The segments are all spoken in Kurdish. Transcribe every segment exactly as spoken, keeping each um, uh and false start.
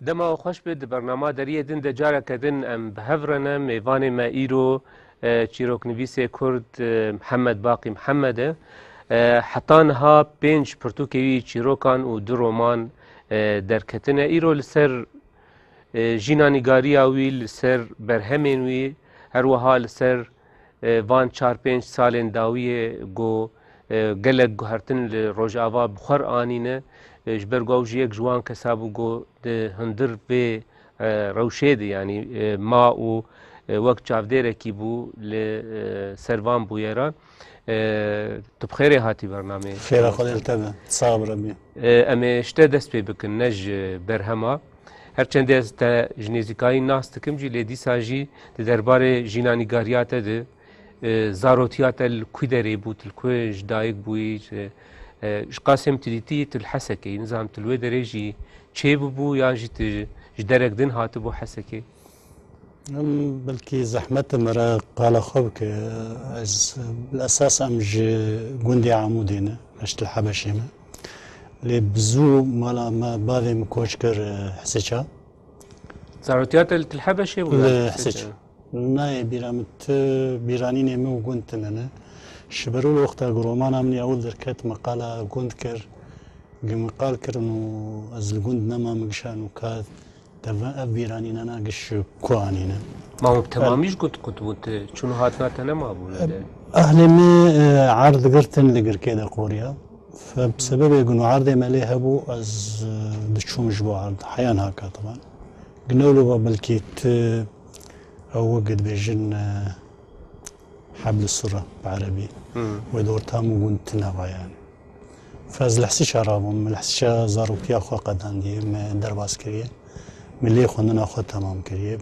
Dema we xweş be, di bernama deriyê din de careke din em bi hev re ne. Mêvanê me îro, e, çîroknivîsê Kurd, e, Mihemed Baqî Mihemed e. E, heta niha pênc pirtûkê wî çîrokan û du roman, e, derketine. Îro li ser, e, jînanîgariya wî, li ser berhemên wî, her wiha li ser e, van çar pênc salên dawiyê ku, e, gelek guhertin li Rojava bi xwe re anîne, e, ji ber ku ew jî yek ji wan kesa bû ku di hundir vê, e, rewşê de, yanî, e, ma û, e, wek çavdêrekî bû li, e, ser van bûyeran. E, tu bi xêrê hatî bernameyê. Xêra Xwedê li te be. Sax be Rebî. E, em ê ji te dest pê bikin, ne ji berhema. Her çendê ez te ji nêzîkayî nas dikim jî, lê dîsa jî di derbarê jînanîgariya te de, e, zarotiya te li ku derê bû, tu li ku ji dayik bûyî, ji, e, ji qasê min tu dîtî tu li Hesekê yî, nizanim tu li wê derê jî çêbûbû yan jî tu ji derek din hatibû Hesekê? Em belkî zehmet e me re qala xwe bike. Ez, bi esas em ji gundê Amûdê ne, ez ji Til Hebeşê me. Lê bi zû mala me, bavê min koç kir, e, Hisiça. Zarotiya te li Til Hebeşê bû, li Hisiç? Nayê bîra min, tu bîranînê min û gund tune ne. Ji ber wê wexta ku romana min ya ewil derket, me qala gund kir, ku min qal kirin û ez li gund nema, min gişa nûka. Te ve ev bîranînana giş ku anîne? Ma hûn bi temamî ji gund qut bûn, tu çûn û hatina te nemabû li de? Ehlê min, e, erd girtin li Girkê de qoriya. Fe-, bi sebebê ku nû erdê me lê hebû, ez, e, diçûm ji bo erd. Heya niha ketiban. Ginewlo ve belkî tu ew wek dibêjin, e, Hebl Sura bi erebî. Hmm. Wê di orta min gund tune va yani. Fe ez li Hesîşa rabûm, min li Hesîşa zarokiya xwe qedandiye, me derbas kiriye. Min lê xwendina xwe temam kiriye.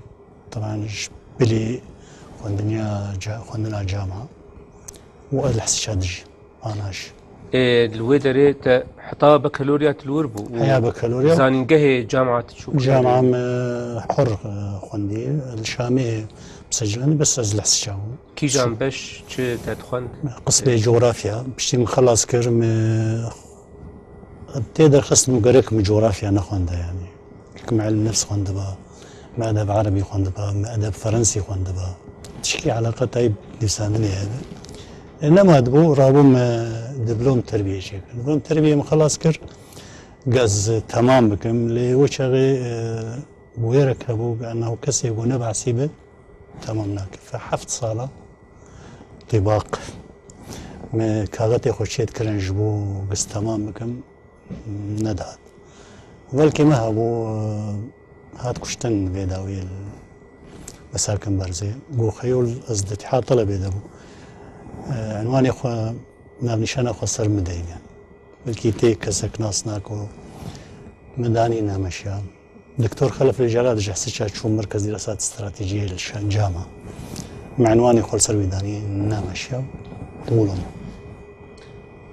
Taban ji bilî xwendiniya ca-, xwendina cama. Û ez li Hesîşa dijî, ana jî. Ê, li wê derê te heta bekaloriya tu li wir bû û Heya bekaloriya. Zanîngehê cama tu çû? Cama me hur, e, xwendî. Li Şamê bi secilendî, bes ez li Hesîşa bûm. Kîjan beş çi te dixwend? Qismê cografya. Piştî min xelas kir, min tê derxistin û gerek min cografya nexwenda yani. Min ilm nefs xwendiba, min edeb erebî xwendiba, min edeb ferensî xwendiba. Tişkî eleqa tayî nivîsandinê hebe. E, nema dibû, rabûm, e, diplom terbiyê çêkim. Diplom terbiyê min xelas kir, gaz temam bikim. Lê wê çaxê, e, bûyerek hebû, bi enaw kesê ku ne behsî be, temam nake. Fe heft sala tibaq me kaxetê xwe çêdikirin ji bo giz temam bikim, nedihat. Belkî me hebû, e, hat kuştin vê dawiyê li Mesakin Berzê. Got, Xeyol, ez di Îtîhad Telebê de bû. E, enwanê xwe, navnîşana xwe ser min deyne. Belkî tê kesek nas nako. Min danî nemeşiya. Doktor Xelef li Cela ji Hesiça çû Merkez Dîrasat Stratejiyê li Şa-, Cama. Min enwanê xwe li ser wî danî, nemeşiya. Dibûlom.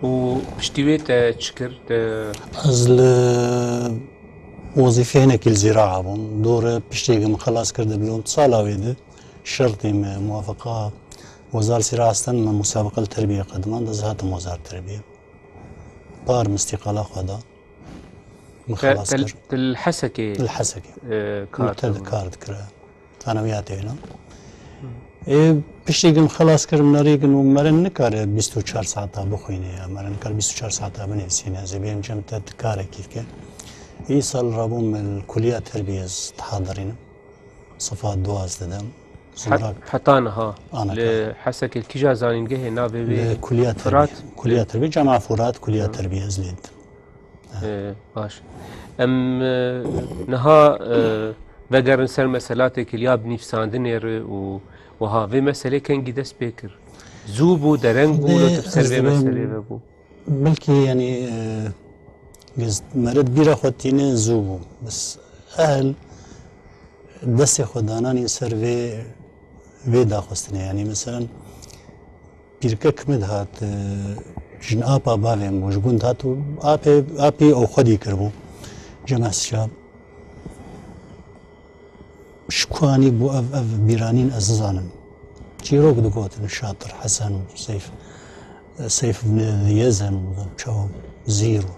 Û piştî wê te çi kir? Te Ez li wezîfeyê hinekî li Zîraa bûm. Dore piştê ku min xelas kir diplom, sala wê de şertê me muwafaqa Wezar Sîra Hasten me musabeqa li terbiyê qediman, ez hatim Wezar Terbiye. Par min îstîqala xwe da. Min Te, xelas te, kir. Te li Hesekê, Li Hesekê. e, kar Te de kir. Kar dikire. Tanewiyatê hêna. Ê, piştî ku min xelas kir, min nerî kin û meren nikare bîst û çar saeta bixwîne ya. Meren nikare bîst û çar saeta binivîsîne. Ez ê bêm cem te tu karekî dike. Îsal rabûm li kuliya terbiyê ez dihadirînim. Sifa duwazdeh dem. Zumrak. Heta niha. Ana li ka. Hesekê li kîja zanîngehê navê wê? Li kuliya Firat? Terbiyê. Kuliya terbiyê, Cema Firat, kuliya Hı. terbiyê ez lê didim. Ee, baş. Em, e, niha, e, vegerin ser meselatê kiliya bi nivîsandinê re û wiha vê meselê kengî dest pê kir? Zû bû, dereng bû, Xwedê lo tu bi ser ez vê dibêm meselê ve bû? Belkî, yanî, e, giz-, meriv bîra xwe tîne zû bû. Bes ehl destê xwe dananîn ser vê, vê daxistinê. Yanî, meselen, pîrkek min dihat, e, jin apa bavê min bû, ji gund hat û apê, apî ew xwedî kiribû. Cem Hesîşa. Ji ku anî bû ev, ev bîranîn ez nizanim. Çîrok digotin Şatir Hesen û Seyf, Seyf ibn Yezen û çawa Zîr û,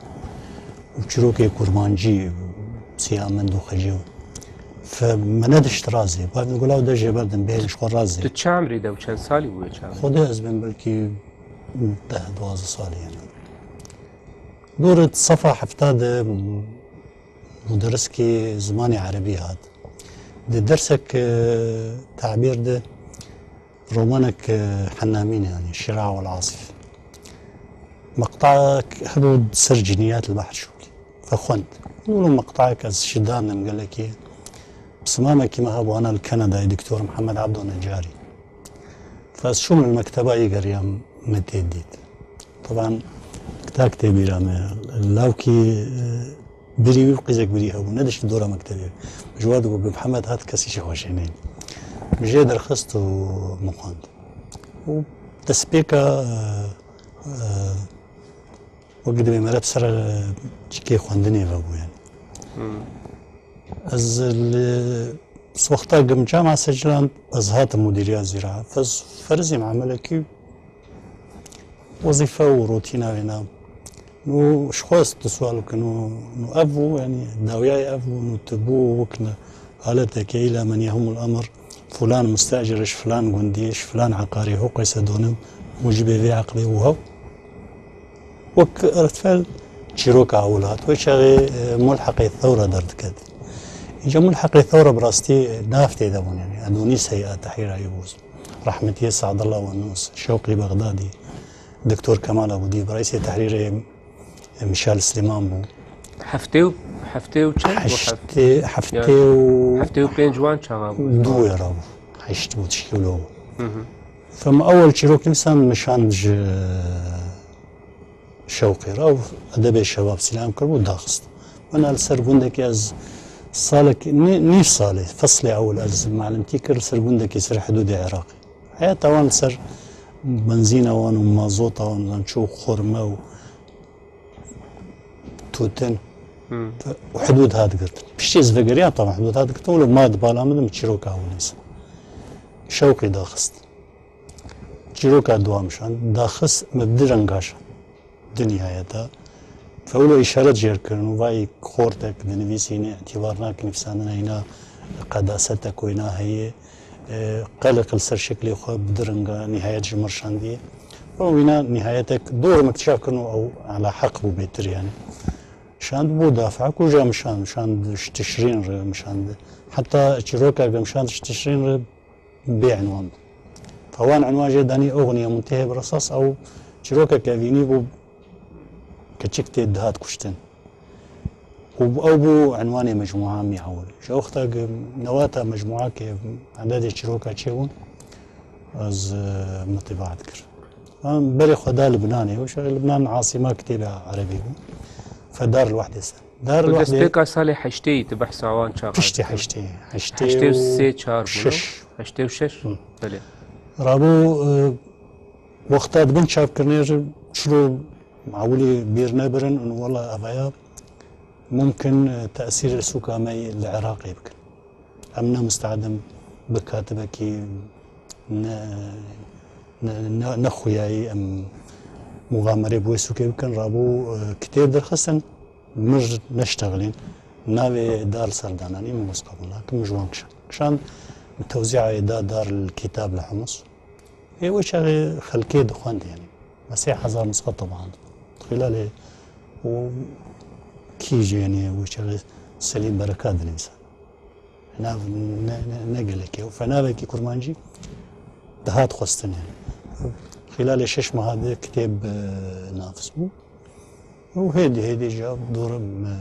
û çîrokê Kurmancî, Siya min du xecî û fe me nedişt razê. Bavên gulaw de jê berdim bêhên ji xwe razê. Tu çi emrî de û çend salî bûye çaxê? Xwedê ez bim belkî deh duwazdeh salî yani. Dûr sefa hefta de muderriskî zimanê erebî hat. Di dersek, e, tabîr de romanek, e, Hennamî ne, yani Şira wal Asif. Meqtaek hebû ser ciniyat li behr şûkî. Fexwend. Wilo meqtaek ez şidandim gelekî. Simamekî me hebû ana li Kanadayê, Doktor Mihemed Ebdo Necarî. Fez şûm li mekteba yî geriyam me tê dît. Taban, kitab tê bîra me. Lawkî, e, birî wî qîzek birî hebû. Nediştî dora mektebê. Ji we digot, bi Mihemed hat kesî jê xweşê neyê. Min jê derxist û min xwend. Û destpêka, e, e, wek dibê meret ser, e, çikê xwendinê vebû yani. Hmm. Ez li wexta gim Cama Seclan ez hatim mudîriya zîra. Fez ferzî me emelekî wezîfe û rotîna wê na. Nû ji xwe ez tu sual bikin û nû ev bû, yani dawiyayê ev bû, nû tu bû wek ne haletekê îla men yehumul emr, fulan mustecir ji filan gundî, ji filan eqarî, ho qeyse donim, mujibê vê eqlê û hew. Wek erdfel çîroka ewil hat. Wê çaxê, e, mulheqê thewra derdiket. Înca mulheqê thewra bi rastî nav tê de bûn, yani Edonîs heye a tehrîra wî bû. Rehmetiyê Sadullah Wenûs, Şewqî Bexdadî, Doktor Kemal Abûdî, bi reîsê tehrîrê Mişal Silêman bû. Heftê û, heftê û çend bû? Heftê, heftê û heftê û pênc wan çaxa bû? Du wê re bû. Heşt bû, tişkî wilo bû. Hı hı. Fem ewel çîrok nivîsan nişand ji Şewqê re û edebê şebab sîlam kiribû daxist. Wena li ser gundekî ez salek, nî-, nîv salê, feslê ewil ez malimtî kir li ser gundekî ser hidûdê Iraqê. Heyata wan li ser benzîna wan û mazota wan, zan çi û xurme û tûtin Hmm. û hidûd hat girtin. Piştî ez vegeriyam, taban hidûd hat girtin, wilo ma di bala min de min çîroka ewil nivîsa. Şewqî daxist. Çîroka dua min şand, daxist me bi du renga şand. Di nihayeta. Fewlo îşaret jê re kirin û vay xortek dinivîsîne, îtîbar nake nivîsandina îna qedasetek wêna heye. E, qeleq li ser şeklê xwe bi du renga nihayet ji min re şandiye. Û wîna nihayetek dor min iktişaf kirin û ew ala heq bû bêtir yani. Şand bû dafa ku ja min şand, şand ji Tişrîn re min şand. Heta çîroka ge min şand ji Tişrîn re bê enwan bû. Fa wan enwan jê danî Oxniye Muntehê bi risas ew çîrokeke vînî bû keçik tê dihat kuştin. Û ew bû enwanê mecmûa mî ewil. Ji wexta ku newata mecmûa ke ededê çîroka çêbûn, ez, e, mitîbaet kir. Em berê xwe da Libnanê. Wişa Libnan asîma kitêba erebî bû. Fe Darul Wehdê ser. Darul Wehdê destpêka salê heştê yî tu behsa wan çaxa piştî dikî? Heştê, heştê û sê çar bû, no? Heştê û şeş. Heştê û şeş. Hı. Belê. Rabû, e, wexta dibin çapkirinê re çilo ewilî bîr nebirin û wela evaya mumkin, e, tesîrê sûka me li Iraqê bikin. Em ne musteedin bi katibekî ne, ne, ne, ne xuyayî em muxamerê bi wê sûkê bikin. Rabû, e, kitêb derxistin, mir neştexilîn. Navê dar li ser dananî, min wes qebûl nakim, min ji wan kişand. Kişand, min tewzîayê da dar li kitab li Humus. Ê wê çaxê xelkê dixwend, yanî. Me sê hezar nusxe teban. Xîlalê û kî jê, yanî, wê çaxê Selîm Berekat dinivîsa. Nav ne, ne, ne gelekê. Û fenavekî kurmancî dihat xwestin, yanî. Xîlalê şeş meha de kitêb, e, nafis bû. Û hêdî, hêdî jî dûr me,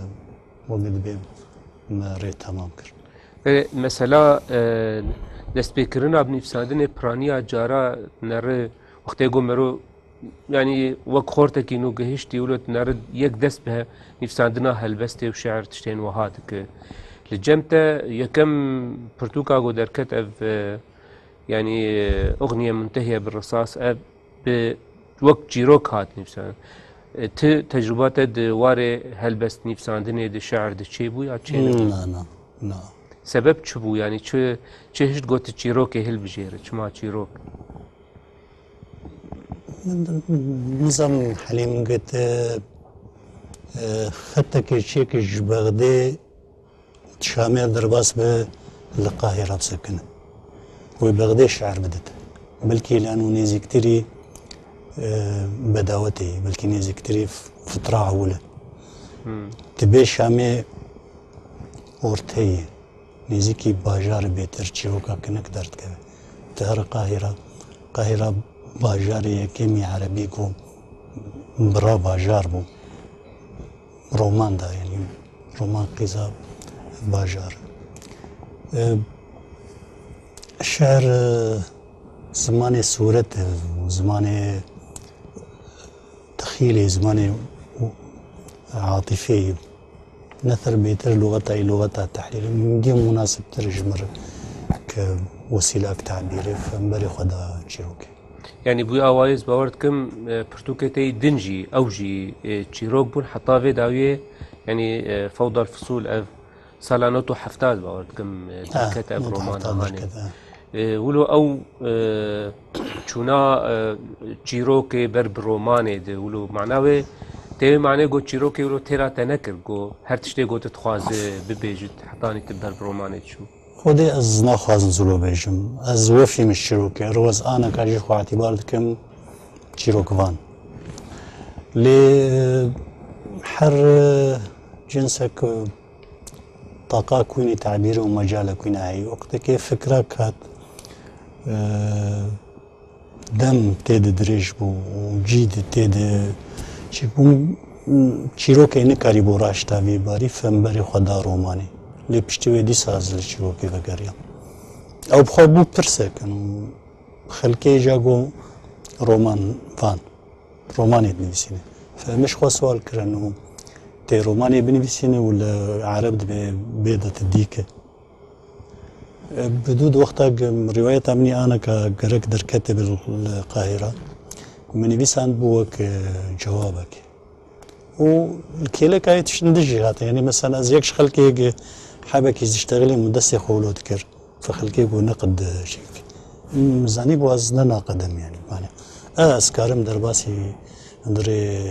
wek dibê me rê temam kir. E, mesela, e, destpêkirina bi nivîsandinê piraniya cara nere wextê ku mero, yanî wek xortekî nû gihiştî wilo tu nere yek dest bi nivîsandina helbestê û şiir tiştên wiha dike. Li cem te yekem pirtûka ku derket ev, e, yanî, e, Oxniye Muntehiye bi risas ev bi wek çîrok hat nivîsandin. E, ti tecrûba te di warê helbest nivîsandinê de şiir de çêbû ya çênebû? Na, na, na. Sebeb çi bû? Yanî çi, çi hişt got tu çîrokê hilbijêre? Çima çîrok? Nizam Helîm got, e, e, xetekê çêke ji Bexdê Şamê derbas be, li Qahîra bisekine. Wê Bexdê şiir bidit. Belkî lano nêzîktirî, e, bedawetê, belkî nêzîktirî f-, fitra ewil e. Hmm. Ti bê Şamê orteyê, nêzîkî bajarê bêtir çîroka kinik derdikeve. Ti here Qahîra, Qahîra bajarê yekemî erebî ku bira bajar bû. Roman da, yanî roman qîza bajar. E, şiir, e, zimanê sûret e, zimanê texîlê, zimanê atîfê ye. Netir bêtir lûxeta wî lûxeta tehlîlê, hindî munasibtir ji mir ke wesîlak tebîrê, femberê xwe da çîrokê. Yanî bû awayê ez bawer dikim, e, pirtûkê te yî din jî, ew jî, e, çîrok bûn, heta vê dawiyê, yanî, e, Fewdal Fisûl, ev sala nod û heft ez bawer dikim, e, Ah, derket ev nod û roman heft hanê. Derket, ah. E, wilo ew, e, çûna, e, çîrokê ber bi romanê de, wilo mana wê, tê wê manê got çîrokê wilo têra te nekir, got her tiştê got dixwaze bibêjit, hetanî tu ber bi romanê çû. Xwedê ez naxwazim zilo bêjim. Ez wefîm ji çîrokê. Ero ez aneka jî xwe îtîbar dikim çîrokvan. Lê her cinsek taqa kwînî tebîrê û mecala kwîna heyî. Wextekê fikra kat, e, dem tê de dirêj bû û cî de tê de çêbû, çîrokê nikarîbû raşta vî barî femberê xwe da romanê. Lê piştî wê dîsa ez li çîrokê vegeriyam. Ew bi xwe bû pirsek û xelkê ja got roman van. Romanê dinivîsîne. Fe min ji xwe sual kirin û tê romanê binivîsîne û li ereb dibê bê de ti dîke. Bi dû di wexta ge-, rîwayeta min î aneka gerek derketê bi li Qahîra. Min nivîsandibû wek, e, cewabek. Û li kêleka yê tiştin din jî hate. Yanî mesela ez yek ji xelkê ge hebekî diştexilîm û destê xwe wilo dikir. Fe xelkê got neqid şêk. Min zanîbû ez ne naqid im yanî. Yanî, e, ez karim derbasî hundirê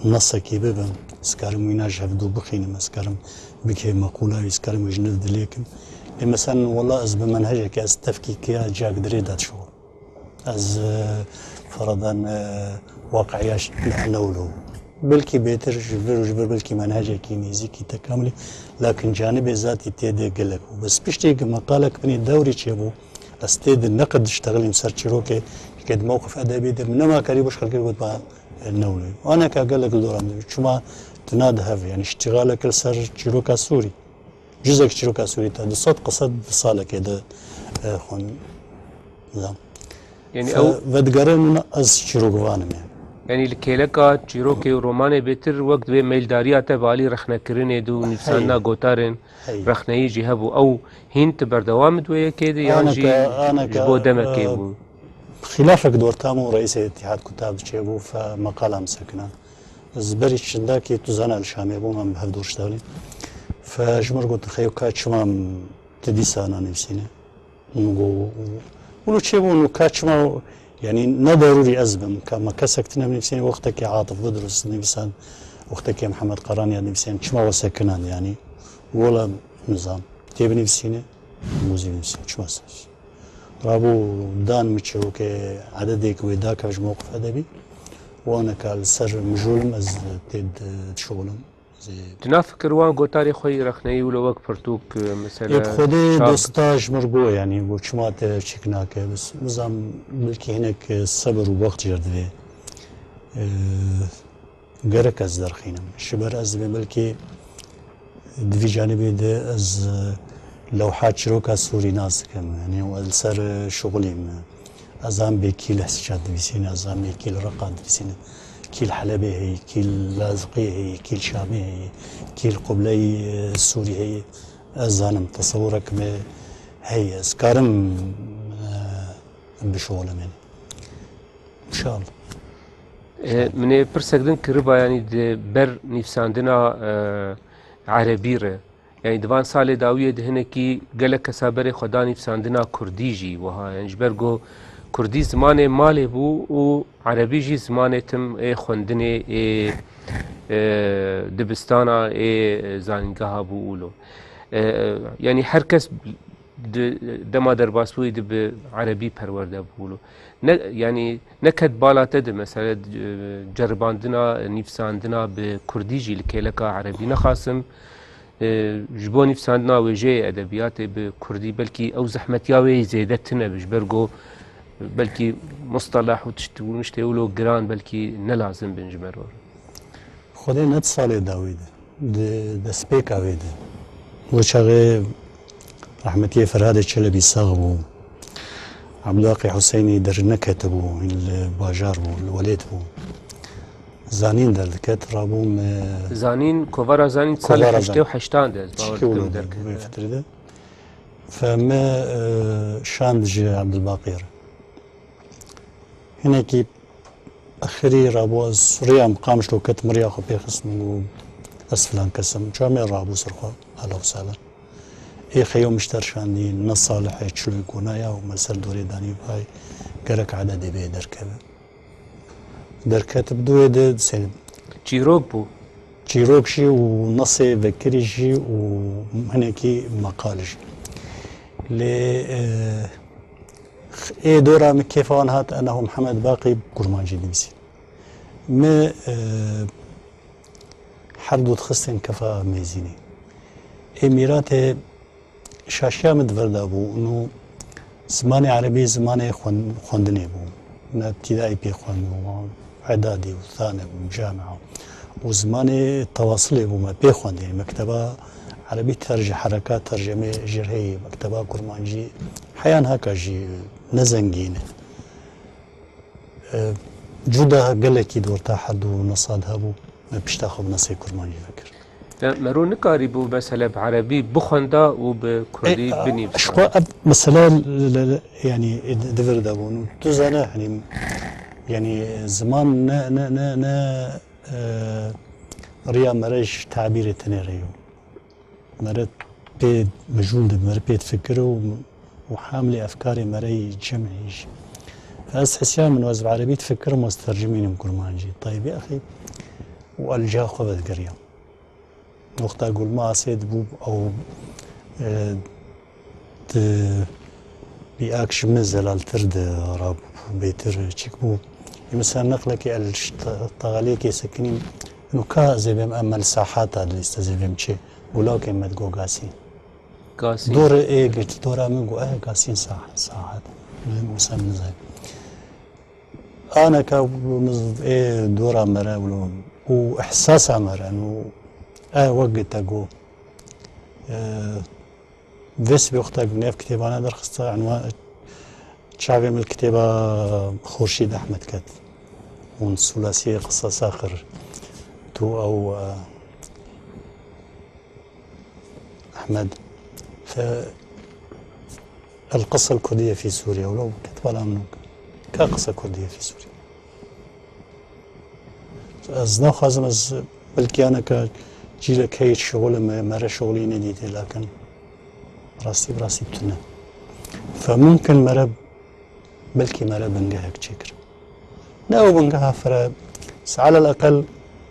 nesekî bibim. Ez karim wîna ji hevdû bixînim. Ez karim bikê meqûla wî, ez karim wî ji nû dilêkim. Lê mesela wela ez bi menhecekê ez tevkî kiya ciyek dirê de dişo. Ez, e, feradan, e, waqiya ş-, ne wilo. Belkî bêtir ji vir û ji vir belkî menhecekî nêzîkî tekamilî, lakin canibê zatî tê de gelek bû. Bes piştî ku meqalek binî dewrî çêbû, ez tê de neqid diştexilîm ser çîrokê, ke di mewqif edebî de min nema karî bû ji xelkê got ba, e, ne wilo. Aneka gelek li dora min dibî. Çima tu na di hev, yanî îştîxalek li ser çîroka Sûrî. Cizek çîroka Sûrî te du sed qise di salekê de, e, xwend. Yanî Fe-, ew vedigerin ez çîrokvan im yani. Yanî li kêleka çîrokê û romanê bêtir wek divê meyldariya te bi alî rexnekirinê de û nivîsandina Hey. gotarên Hey. rexneyî jî hebû. Ew hîn tu berdewam di wê yekê de yan jî Aneka, aneka, ji bo demekê e, bû? Xilafek di orta min û reîsê Îtîhad Kutab çêbû, fe meqala min sekina. Ez berî çindakî tu zana li Şamê bûm, em bi hev dûr ştelî. Fe ji mir gotin, xeyo ka çima em ti dîsa nanivîsîne? Min got, wilo çêbû, no ka çima, yanî ne derûrî ez bim, ka me kesek tine binivîsîne, wextekî Atif Bidrus nivîsan, wextekî Mihemed Qaraniya nivîsên, çima we sekinan, yanî, wela nizam, tê binivîsîne, muzî binivîsîne, çima ser? Rabû dan min çîrokê ededêk wê dakev ji mewqif edebî. Waneka li ser mijûl im ez tê di-, dişuxulim. Zê- Di nav fikir wan gotarê xwe yî rexneyî wilo wek pirtûk, mesela Yek Xwedê çap dosta ji mir got, yanî got çima te çêk nake. Biz, bizam belkî hinek sebir û wext jê re divê. Ee, Gerek ez derxînim. Ji ber ez divê belkî di vî canibê de ez, e, lewha çîroka Sûrî nas dikim. Yanî ez li ser, e, şixulîm. Ez zam bê kî li Hesîça divîsîne, ez zam bê kî li Reqa divîsîne. Kî li Helebê heye, kî li Laziqiyê heye, kî li Şamê heye, kî li Qubleyê, e, Sûrî heye. Ez zanim, tesewurek me heye. Ez karim, e, bişuxulim yanî. Înşallah. E, min ê pirsek din kiriba, yanî di ber nivîsandina, e, erebî re. Yanî di van salê dawiyê de hinekî gelek kesa berê xwe da nivîsandina kurdî jî wiha. Yanî ji ber ku kurdî zimanê malê bû û erebî jî zimanê tim ê xwendinê, ê, e, dibistana, ê zanîngeha bû ûlo. E, yanî her kes di dema derbasbûyî de bi erebî perwerde bû. Ne, yanî neket bala te de, mesele, e, ceribandina nivîsandina bi kurdî jî li kêleka erebî nexasim. E, ji bo nivîsandina wêjeyê edebiyatê bi kurdî belkî ew zehmetiya wê zêde tune be, ji ber ku belkî mustaleh û tişt û niştê wilo giran belkî ne lazim bin ji me re. Xwedê ne di salê dawî de, di destpêka wê de. Wê çaxê rehmetiyê Ferhadê Çelebî sax bû. Ebdulbaqî Huseynî derneketibû, hîn li bajar bû, li welêt bû. Zanîn derdiket, rabûm, e, Zanîn, kovara Zanîn salê Kovara heştê û Zanîn. Heştan de, ez bawer Çikî dikim wilo derket. Wê fitrê de. Fe me, e, şand ji Ebdulbaqî re. Hinekî axirî rabû, ez rêya min Qamişlo ket, min rêya xwe pê xist, min got, ez filan kes im. Çawa me rabû ser xwe, ehla û sehlen. Ê xeyo min ji te re şandî, ne Salihê çiloyê gonaya û me ser dorê danî, vay, gerek ededê bê derkeve. Derket, bi dûyê de ser Çîrok bû. Çîrok jî û nasê vekirî jî û hinekî meqal jî. Lê, e, ê dora min kêfa wan hat, eneho Mihemed Baqî kurmancî nivîsî. Me, e, her du dixistin kefa mêzînê. Ê mîratê şaşiya min di vir de bû. Û zimanê erebî zimanê xwen-, xwendinê bû. Me îbtîdayî pê xwendibû, edadî û thane bû, camia. Û zimanê tewasilê bû, me pê xwendî. Mekteba erebî terc-, hereka tercemê jê re heye, mekteba kurmancî heyan haka jî ne zengîn e. E, cuda gelekî di orta her du nesa de hebû, me pişta xwe bi nesê kurmancî vekir. Ya, mero nikarîbû mesele bi erebî bixwenda û bi kurdî E, binivîsa. Ji xwe ev mesele li, li, li, yanî, di vir de bûn. Tu zane, hani, yanî, ziman ne, ne, ne, ne, e, riya mere ji tabîrê tenê re yo. Mere pê mijûl dibe, mere pê difikire û, û hamilê efkarê mere yî cemî jî. Ez hesiya min, ez bi erebî difikirim, ez tercimînim kurmancî. Taybî axî û el ciha xwe vedigiriya. Wexta gulma asê dibû, ew, e, di bîak ji min zelaltir di rabû, bêtir çik bû. Ê min ser neqlekê el ji te-, teqaliyekê sekinîm. Û ka ez ê bêm emel sahata dilîst, ez ê bêm çi? Gulakê me digo gasîn. Gasîn. Dor ê girt, dora min got, eh, gasîn sah-, sahat. Min wisa min zay. Aneka ê dora me re wilo û ihsasa me re û, eh, wek te got, eh, vê sibê wexta ku nev kitêbane derxiste, enwa çavê min li kitêba Xurşîd Ehmed ket. Hûn Sulasiyê Qisa Saxir, tu ew, eh, Ehmed, fe, El Qisa El Kurdiye fî Sûriye, wilo ket bala min. Ka qisa Kurdiye fî Sûriye. Ez naxwazim ez belkî aneka cîlek heye şixulê me, mere şixulî nedîtê, lakin rastî bi rastî tune. Fe mumkin mere, belkî mere bingehek çêkir. Ne ew bingeha fere, se alel eqel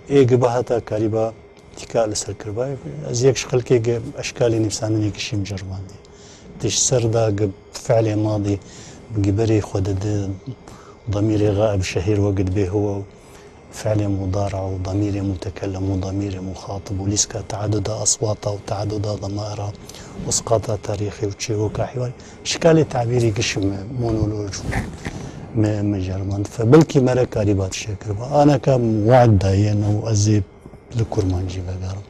ê giba heta karîba tîka li ser kiriba. Ez yek ji xelkê ge eşkalê nivîsandinê gişî min ceribandî. Di ji ser da gi fiilê madî, gi berê xwe dide, demîrê gaib şehîr wek dibê huwa û fiilê mudara û demîrê mutekellem û demîrê muxatib û lîska teaduda eswata û teaduda demaira û isqata tarîxî û çîroka hîwarî. Şikalê tabîrî gişî me, monoloj û me, me ceriband. Fe belkî mere karîba tiştek kiriba. Aneka wad daye, ne û ez ê li kurmancî vegerim.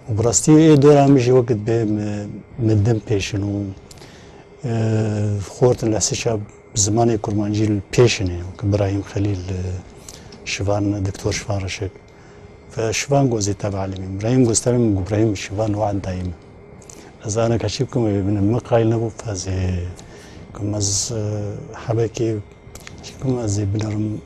Û bi rastî ê dora min jî wekit bê me, me din pêşin û, e, xortin lehsişa zimanê kurmancî li pêşin e. Wek Birahîm Xelîl, e, Şivan, Doktor Şivan Reşek. Fe Şivan gozê te bielîmî. Birahîm goz te min, Birahîm Şivan wad dayî min. Ez aneka çi bikim, wê bine min qayîl nebû, fe ez ê, kum ez, e, hebekê çi bikim, ez ê binerim.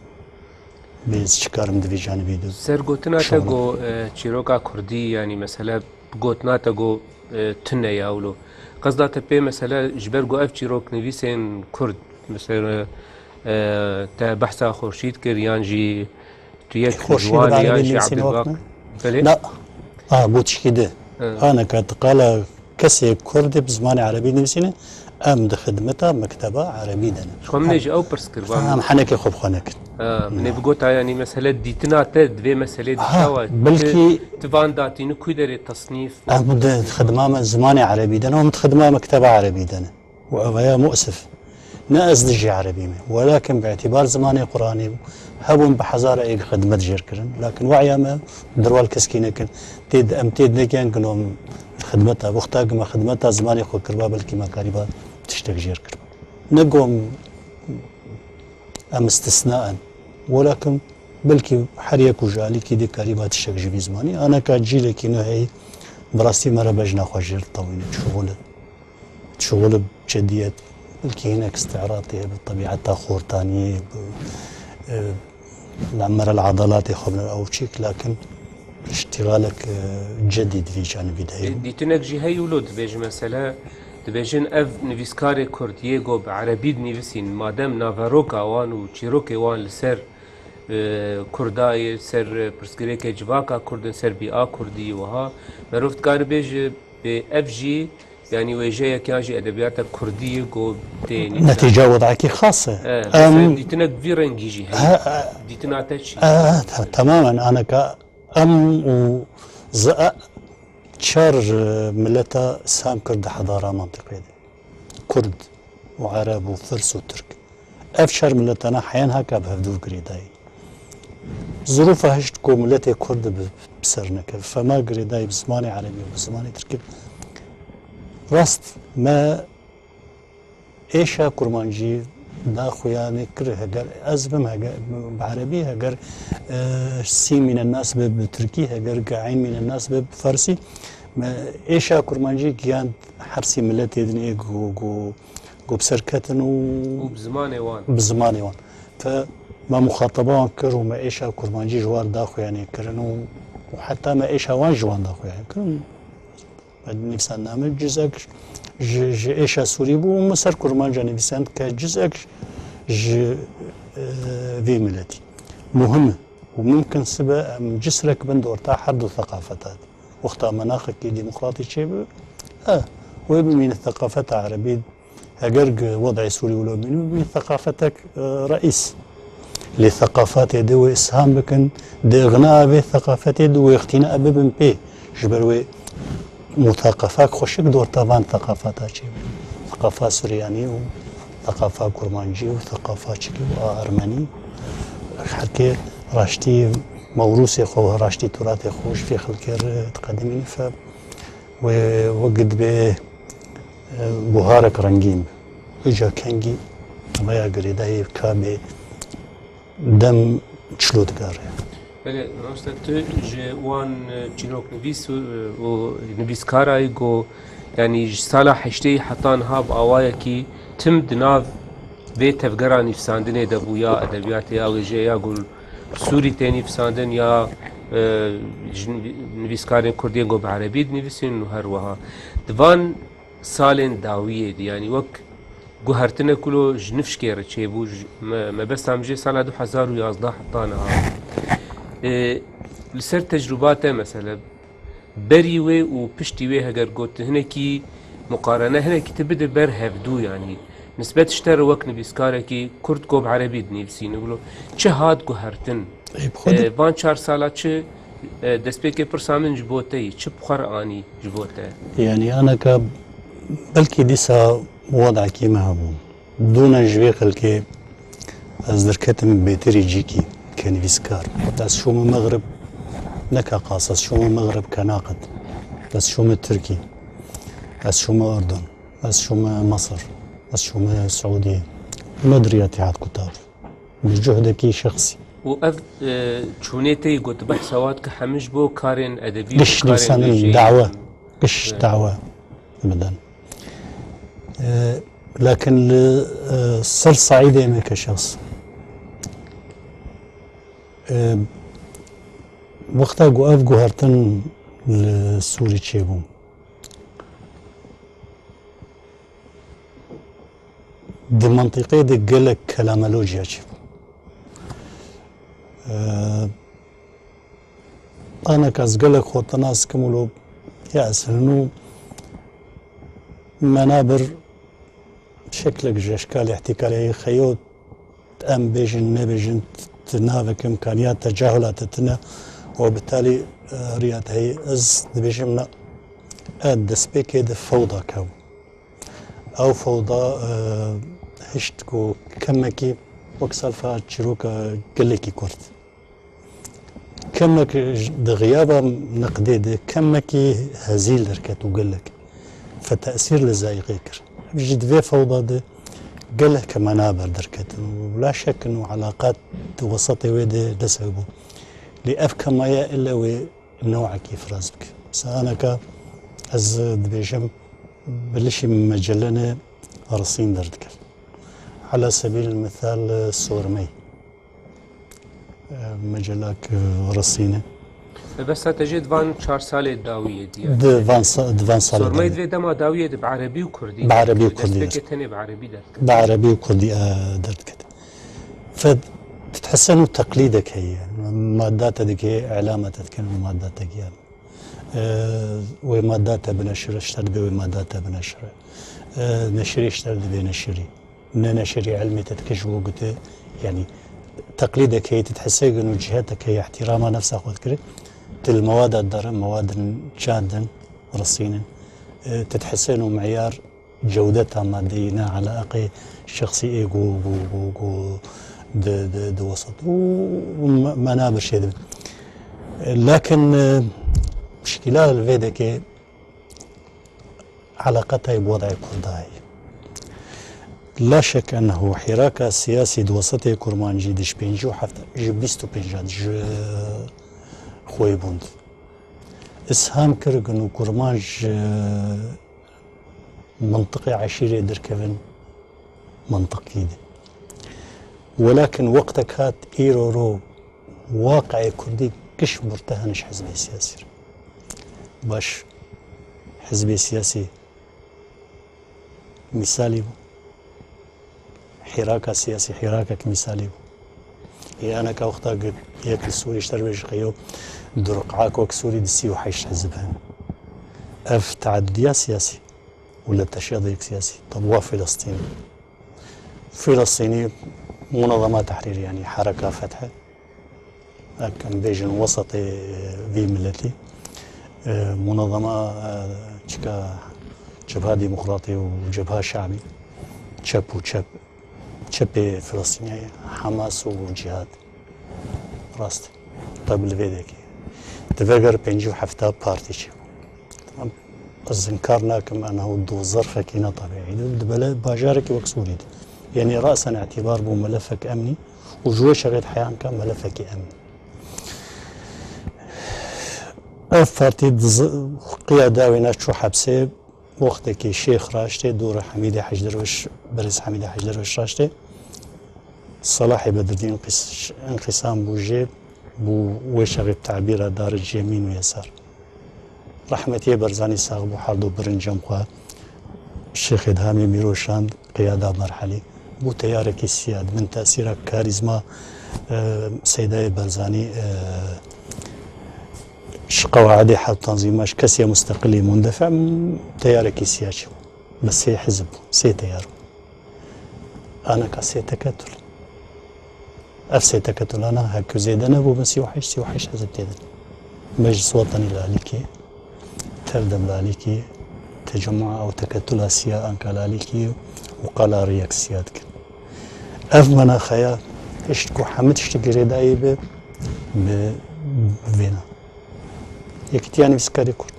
Bê ez çi karim di vî janibî de Ser gotina te şixulî. Go, e, çîroka kurdî, yanî mesele bi gotina te go, e, tune ya wilo. Qesda te pê mesele ji ber go ev çîroknivîsên kurd, mesele, e, te behsa Xurşîd kir yan jî tu yek Xurşîd ji wan, yan jî Ebdulbaq. Belê? Na. A, got çikî di. Aneka tu qala kesê Kurdê bi zimanê erebî dinivîsîne, em di xidmeta mekteba erebî de ne. Ji xwe min ê ji ew pirs kir, ba Em min. Henekê xwe bi xwe nekin. Ha, min ê bigota, yanî mesele dîtina te di vê meselê de Ha, çawa? Belkî Tu, tu van datînî ku derê tesnîf? Em di xidma me zimanê erebî de ne, em di xidma mekteba erebî de ne. û ev ya mu'sif. Ne ez dijî erebî me. Welakin bi îtîbar zimanê Quranê hebûn bi hezara êk xidmet jêr kirin. Lakin we'ya me dirwal keskî nekin. Tê em tê nekiyan gino xidmeta. Wexta ki me xidmeta zimanê xwe kirba, belkî me karîba tiştek jêr kirba. Ne gom em istisna in. Welakin belkî her yek û ji alîkî dê karîba tiştek ji vî zimanî. Aneka cîlekî nû heyî, bi rastî me re bejna xwe jêr tewîne. Şixul e. Şixul bi cediyet, belkî hinek îstîratê hebe, tebîeta xortaniyê, bi, e, li emere li edaletê xwe bine ew çîk, lakin îştîxalek, e, cedî di vî canibî de heye. Dîtinek jî heye wilo dibêje, mesele, dibêjin ev nivîskarê Kurd yê ku bi erebî dinivîsîn, madem naveroka wan û çîrokê wan li ser, e, Kurda ye, ser pirsgirêkê civaka Kurd in, ser bîa Kurdî, wiha merov dikare bêje, bê ev jî, yanî wêjeyek yan jî edebiyata Kurdî ye ku tê nivîsandin. Netîca wedakî xas e. E, Em, mesela dîtinek vî rengî jî heye. Ha, ha. Dîtina te çi? E, te-, temamen aneka em û zi-, e, çar, e, mileta sam kir di hedara mentiqê de. Kurd û Ereb û Firs û Tirk. Ev çar miletana heyan haka bi hevdû girêdayî. Zirûfa hişt ku miletê Kurd bi, bi ser nekeve. Fema girêdayî bi zimanê Erebî û bi zimanê Tirkî. Rast me êşa kurmancî daxuyanê kir, heger ez bim, heger bi Erebî, heger, e, sîn mîne nas be bi Tirkî, heger ge eyn mîne nas be bi Farsî. Me êşa kurmancî giyand her sî miletê din ê ku, ku, ku bi ser ketin û Û bi zimanê wan. Bi zimanê wan. Te me muxataba wan kir û me êşa kurmancî ji wan daxuyanê kirin û, û heta me êşa wan ji wan daxuyanê kirin. Me nivîsandname cizek ji, ji êşa Sûrî bû û min ser kurmanca nivîsand ke cizek ji, e, vê miletî. Muhim e û mimkin sibe em cisrek bin di orta her du seqafeta de. Wexta menaxekî demokratî çêbibe, e, wê bimîne seqafeta erebî, heger gi wedayê Sûrî wilo bimîne, bimîne seqafetek, e, reîs. Lê seqafatê di wê îsham bikin, di ixna vê seqafetê di wêxtîna bibin pê. Ji ber wê museqafak xweşik di orta van seqafata çêbe. Seqafa Suryanî û seqafa Kurmancî û seqafa çikî û a Ermenî. Herkê raştî mewrûsê xwe û raştî turatê xwe ji vê xelkê re diqedimîne fe. Wê wek dibê, e, buharek rengîn. Îca kengî veya girêdayî ka bê dem çilo digare. Belê, mamoste, tu ji wan, e, çîroknivîs û, û nivîskara yî ku, yanî ji sala heştê heta niha bi awayekî tim di nav vê tevgera nivîsandinê de bû, ya edebiyatê, ya wêjeyê, ya ku Sûrî tê nivîsandin ya, e, ji nivî-, nivîskarên Kurd yên ku bi Erebî dinivîsîn û her wiha. Di van salên dawiyê de, yanî wek guhertinek wilo ji nifşkê re çêbû, ji, me, mebesta min jê sala du hezar û yazdeh heta niha. E, li ser tecrûba te mesele, berî wê û piştî wê heger got tu hinekî muqarene, hinekî tu bide ber hevdû, yanî nisbet ji te re wek nivîskarekî Kurd ku bi Erebî dinivîsîne wilo çi hat guhertin? Ê, bi xwe de E, van çar sala çi, e, destpêkê pirsa min ji bo te yî, çi bi xwe re anî ji bo te? Yanî aneka belkî dîsa wedakî me hebû. Dûna ji vê xelkê ez derketim bêtirî cîkî ke nivîskar. Ez şûme Mexrib, ne ke qas, ez şûme Mexrib ke naqid. Ez şûme Tirkî. Ez şûme Urdun. Ez şûme Mesir. Ez şûme Siûdiyê. Me diriyatî hat kutar. Bi cuhdekî şexsî. Û ev, e, çûnê te yî got, behsa wat ke hemî ji bo karên edebî û Giş karên nivîsandin, wêjeyî. Dawe. Giş Evet. dawe bidin. E, lakin li, e, ser saîdê me ke şexs. E, wexta ku ev guhertin li Sûrî çêbû, di mentiqê de gelek kelamelociya çêbû. Eee, anek ez gelek xwe nas dikim û lo Ya ez hûn û me nabir şeklek ji eşkalê îhtîkalê xeyo, em bêjin nebêjin, tu navek imkaniya tecahula te tine û bi talî, e, riya te heye. Ez dibêjim na, e, destpêkê di fewda kew. Ew fewda, e, hişt ku kemekî wek selfa çîroka gelekî kurt. Kemek ji, di xiyaba niqdê de kemekî hezîl derket û gelek fe tesîr li zayîqê kir. Ev jî di vê fewda de gelek me naber derketin û la şek in û elaqat di wesatê wê de dest ew bû. Lê ev kemaya ile wê newekî firaz bike. Mesela aneka ez dibêjim bi lişî mecelene Risîn derdikeve. Ala sebîl misal, Sormey. E, mecelak, e, Risîn e. Helbesta te jê di van çar salê dawiyê diye. Di van sa-, di van salê Sormey dawiyê. Di vê dema dawiyê de bi erebî û kurdî Bi erebî û derdikeve. Kurdî, Destpêkê tenê bi erebî derdikeve. Bi erebî û kurdî, e, derdikeve. Fed, tu dihesen û teqlîdek heye. Madda te dike, îlama te dikin û madda te giyan. E, wê madda te bineşire, ji te dibe wê madda te bineşire. E, neşirî ji te dibe neşirî. Ne neşirî ilmê te dike ji bo gute, yanî teqlîdek heye, tu dihesê gin û cihetek heye, îhtîrama nefsa xwe dikire. Tu li mewada dere, mewadin çand in, Risîn in. E, tu dihesên û meyar cewdeta madeyî ne eleqê şexsî ê ku, ku, ku, ku di, di, di wesat û me, me nabir şê dibin. Lakin, e, pişkîla li vê dekê eleqetayê bi wedayê Kurda heye. La şek ennehu hîraka siyasî di wesatê Kurmancî di ji pêncî û heft, ji bîst û pênc ji xweyî bûn. Îsham kir ku Kurmanc ji mintiqê eşîrê derkevin mintiqî de. Welakin wextek hat îro ro waqiê kurdî giş murtehn ji hizbê siyasî re. Baş, hizbê siyasî mîsalî bû. Hîraka siyasî hîrakek mîsalî bû. Yaneka wexta ku yek li Sûrî ji te re bêje xeyo du riqak wek Sûrî di sî û heşt hizb hene. Ev teadudiya siyasî û li teşeduyek siyasî. Tabûa Filistînî. Filistînî munazama tehrîr, yanî hereka fethe. Ek em bêjin wesatê vî miletî. E, munazama, e, çika Cebha Demokratî û Cebha Şabî, çep û çep, çepê Filistîniyê, Hamas û Cihad. Rast. Tab li vê dekê. Di veger pêncî û hefta partî çêbû. Tamam. Ez inkar nakim, eneho du zerfekî ne tabîî de, di bele bajarekî wek Sûrî de. Yanî rasen îtîbar bû melefek emnî û ji wê şerê de heyan ke melefekî emnî. Ev partî di z-, qiyada wê ne çû hepsê, wextekî Şêx raştê, dûr Hemîdê Hec Derwiş, berêz Hemîdê Hec Derwiş raştê. Selahê Bedridîn qis-, înqîsam bû jê, bû wê şerê tabîra daricê mîn û yesar. Rehmetiyê Berzanî sax bû, her du birincem xwe Şêxê Dihamê Mîro şand, qiyada merhelî. Bû teyarekî siya, di bin tesîra karîzma, e, Seydayê Berzanî, e, ji qewaidê hewt tanzîma, ji kesiya musteqilî mundefe, teyarekî siya çi bû. Bi sê hizb bû, sê teyar bû. Aneka sê teketul. Ev sê teketulana hek ku zêde nebû, bin sî û heşt, sî û heşt hizb tê de. Meclis Wetenî Lalîkê, Tevdem Lalîkê, Tecemua ew Teketula Siya Anka Lalîkê û Qala Riyek Siya dikin. Ev menaxeya hişt ku hemî tiştî girêdayî bi, bi vêna. Yekîtiya Nivîskarê Kurd.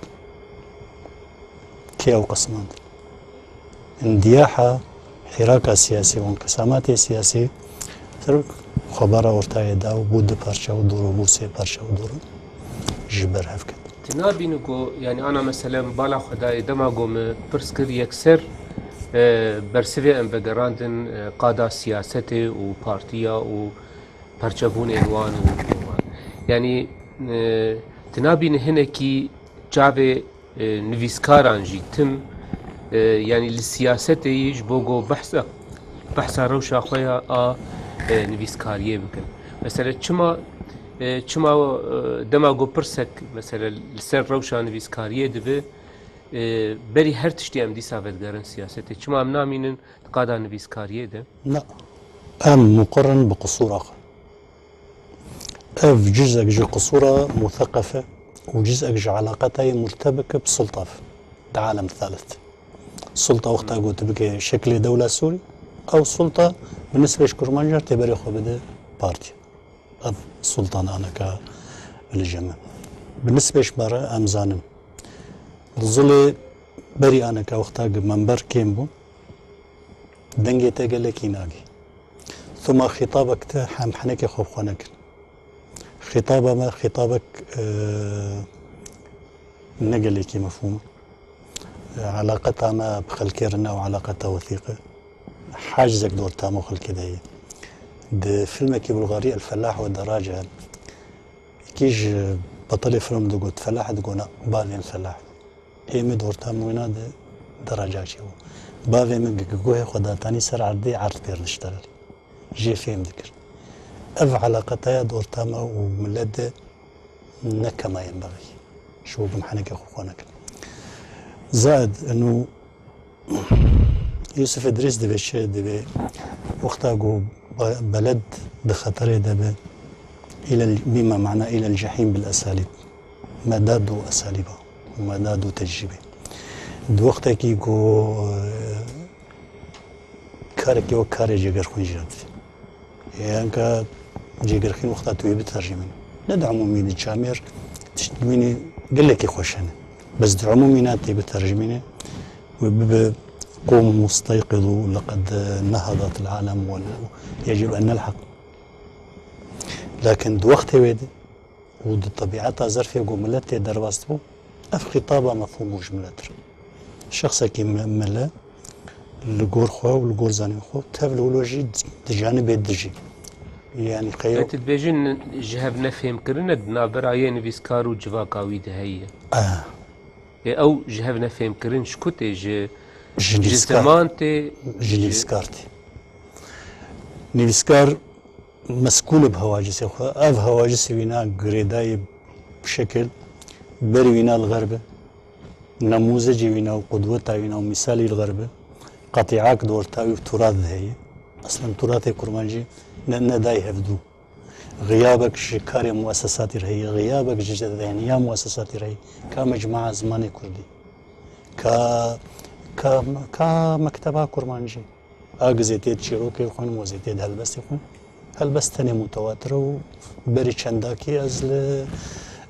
Kê ew qismand? Indiyaha hîraka siyasî û înqîsamatê siyasî Tirk xwe bara ortayê da û bû du parça û dûr û bû sê parça û dûr ji ber hev ket. Tu nabînî ku, yanî ana mesele min bala xwe dayê, dema ku min pirs kir yekser, e, bersivê em vegerandin, e, qada siyasetê û partiya û perçebûnên wan û wan. Yanî, e, tu nabînî hinekî çavê e, nivîskaran jî tim, e, yanî li siyasetê yî ji bo ku behsa, behsa rewşa xwe ya a, e, nivîskariyê bikin. Mesela çima E, çima, e, dema ku pirsek, mesela, li ser rewşa nivîskariyê dibe, e, berî her tiştî em dîsa vedigerin siyasetê. Çima em namînin di qada nivîskariyê de? Na, em muqir in bi qisûra xwe. Ev cizek ji qisûra mutheqef e û cizek ji eleqeta ye murtebik bi sulta ve. Di alem thalith. Sulta wexta ku tu bike şeklê dewla Sûrî, ew sulta bi nisbê ji kurmancar tê berê xwe bide partî. Ev sultan aneka li cem e. Bi nisbê ji me re em zanin. Li zilê berî aneka wexta ku member kêm bû, dengê te gelekî nagî. Tuma xîtabek te hem henekê xwe bi xwe nekir. Xîtaba me xîtabek, e, ne gelekî mefhûm e. E, eleqeta me bi xelkê re ne ew eleqeta wethîq e. Hacizek di orta me û xelkê de heye. Di filmekî Bulgarî El Fellah we derac e. Yekî ji betelê film digot, Felah digot, na, bavên Felah. Ê min di orta min wêna di deraca çêbû. Bavê min gi-, gi-, guhê xwe datanî ser erdê, erd pêr dişterelî. Jê fêm dikir. Ev eleqeta ya di orta me û milet de ne kemayên bexî. Ji bo ku em henekê xwe xwe nekin. Zaid, inu Yusuf Idris divê çi divê wexta ku be-, beled di xeterê de be, îlel, bîme mana îlel cehîm bil esalîb. Me da du esalîba û me da du tecrîbê. Di wextekî ku, e, karekî wek karê Cêgerxwîn jî re didî. Yanka Cêgerxîn wexta tu wê biterjimînî. Ne di umûmî de camêr tişt bînî gelekî xweş hene. Bes di umûmî na tê biterjimînî wê bibe قوموا استيقظوا لقد نهضت العالم ويجب أن نلحق. Lakin di wextê wê de û di tebîeta zerfê ku milet tê derbas dibû, ev xîtaba mefhûm bû ji milet re. Şexsekî me-, mele li gor xwe û li gor zanîn xwe tev li wilo jî di, di janibê dijî. Yanî qey- Ê, tu dibêjin ji hev nefêmkirin e di navbera yê nivîskar û civaka wî de heye. Ah. Ê, ew ji hev nefêmkirin ji ku tê? Ji, ji nivîskar, ziman tê? Ji nivîskar tê. Nivîskar meskûl bi hewacisê xwe. Ev hewacisê wîna girêdayî bi şekil berî wîna li xerb e. Nemûzecê wîna û qudweta wîna û mîsalî li xerb e. Qetîak di orta wî û turat de heye. Eslen turatê kurmancî ne, nedayî hevdû. Xiyabek ji karê muesesatî re heye, xiyabek ji zehniya muesesatî re heye. Ka mecmua zimanê kurdî. Ka, ka, ka mekteba kurmancî. A gizê tê di çîrokê xwin, mozê tê di helbestê xwin. Helbest tenê mutewatir e û berî çendakî ez li,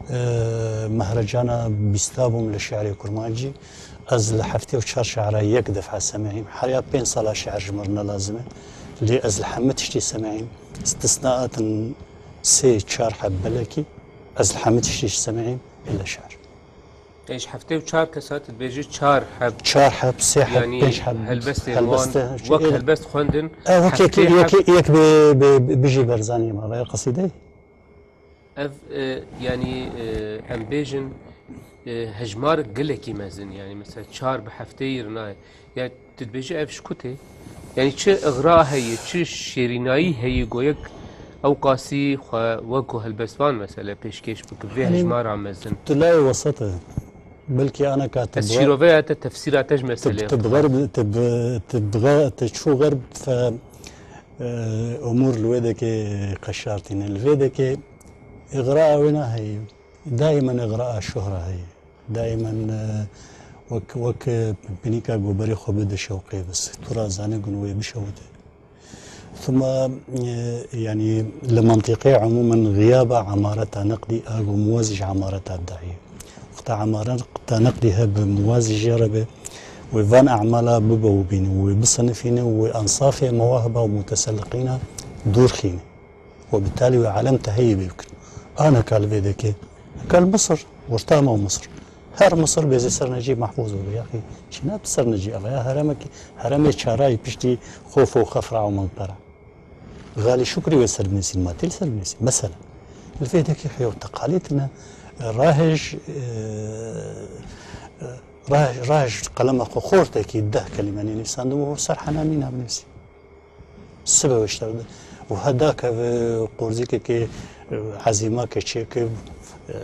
e, mehrecana bîsta bûm li şi'rê kurmancî. Ez li heftê û çar şi'ra yek defa semihîm. Her ya pênc sala şi'r ji min re ne lazim e. Lê ez li hemî tiştî semihîm. Istisnaat in sê çar heb belekî. Ez li hemî tiştî semihîm. Îlle şi'r. Ê, ji heftê û çar kesa tu dibêjî çar heb. Çar heb, sê heb, yanî pênc heb, helbestên wan helbeste, wek ê, helbest xwendin, e, wek yek, heftê yek, heb. Yek bi, bi, bi, bijî Berzanî ma veya qesîdeyê. Ev, e, yanî, e, em bêjin, e, hejmarek gelekî mezin, yanî mesela çar bi heftê yir nayê. Ya tu dibêjî ev ji ku tê? Yanî çi igra heye, çi şêrînayî heye ku yek ew qasî xwe wek ku helbestvan mesele pêşkêş bike vê, yanî, hejmara mezin? Tu layê wesat e. Belkî aneka te... Ez bi-, şîroveya te, tefsîra te ji tu, meseleyê tu bi xwe. Xerb, tu bi, tu bi xe-, tu çû xerb fe, e, umûr li wê dekê qeşartîne. Li vê dekê îxraa wê naheye. Daîmen îxraa şuhra heye. Daîmen, e, wek, wek, e, pinpînika goberê xwe bide şewqê bes. Tu ra zane gun wê bişewite. Thuma, e, yanî li mentiqê umûmen xiyaba emareta neqdî a go muwazî ji emareta dayî. Wexta emareta neqdî hebe muwazî jê re be, wê van emala bibe û bîne, wê bisinifîne, wê ensafê mewahiba û muteselliqîna dûr xîne. Webitalî wê alem te heyî bê bikin. Aneka li vê dekê. Eka li Misir, orta me û Misir. Her Misir bêzê ser Necîb Mehfûz bibe. Yaxî çîna bi ser Necîb. Ev ya heremekî, heremê çarayî piştî xof û xefra û minqera. Xalî Şukrî wê ser binêsîn, ma tê li ser binêsîn. Mesela, li vê dekê heyo teqalîd ne, rahej, e, e, rahej, rahej qelema xwe xortekî deh kelîme nivîsandin û ser hena mîna binêsî. Sibe wê ji te re de. Û heda keve qorzîkekê, Ezîma keçiyekê, e,